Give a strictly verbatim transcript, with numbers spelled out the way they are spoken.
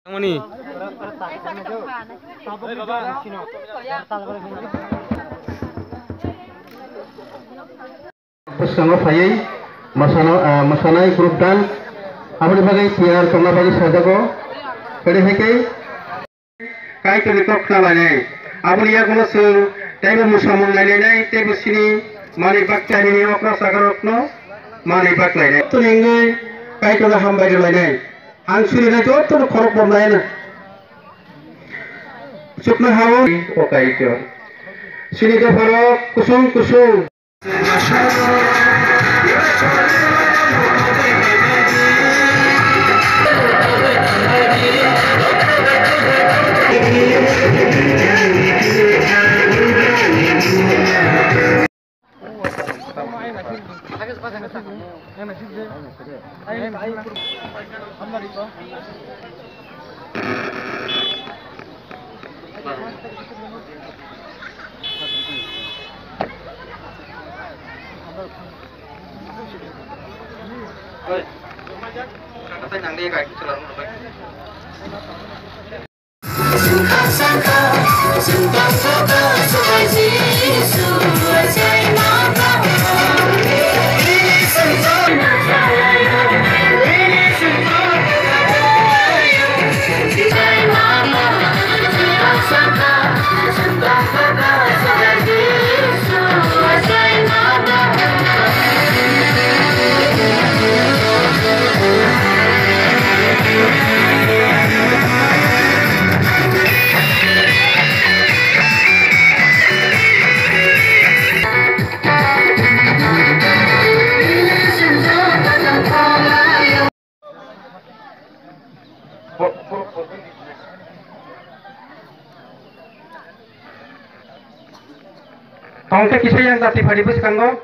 Tangmani. Bwskango phaiwi mwsana-, ah, mwsanai group dance aboni bagwi tiyar tongna bagwi sajago. Bede hai khe Kaitorni kok khna lainai. Aboni yagulo chwng teibo mwsamung lainai, teibo chini manwi baklainani okra chakarokno manwi baklainai. Tini wngwi Kaitorno hambai rwlainai. Ang suri nai jotono khorok bomlaina. Chukno hao o Kaitor. Chini dopharok kusung kusung. Tongkhe kisa yang dati phadi bwskango.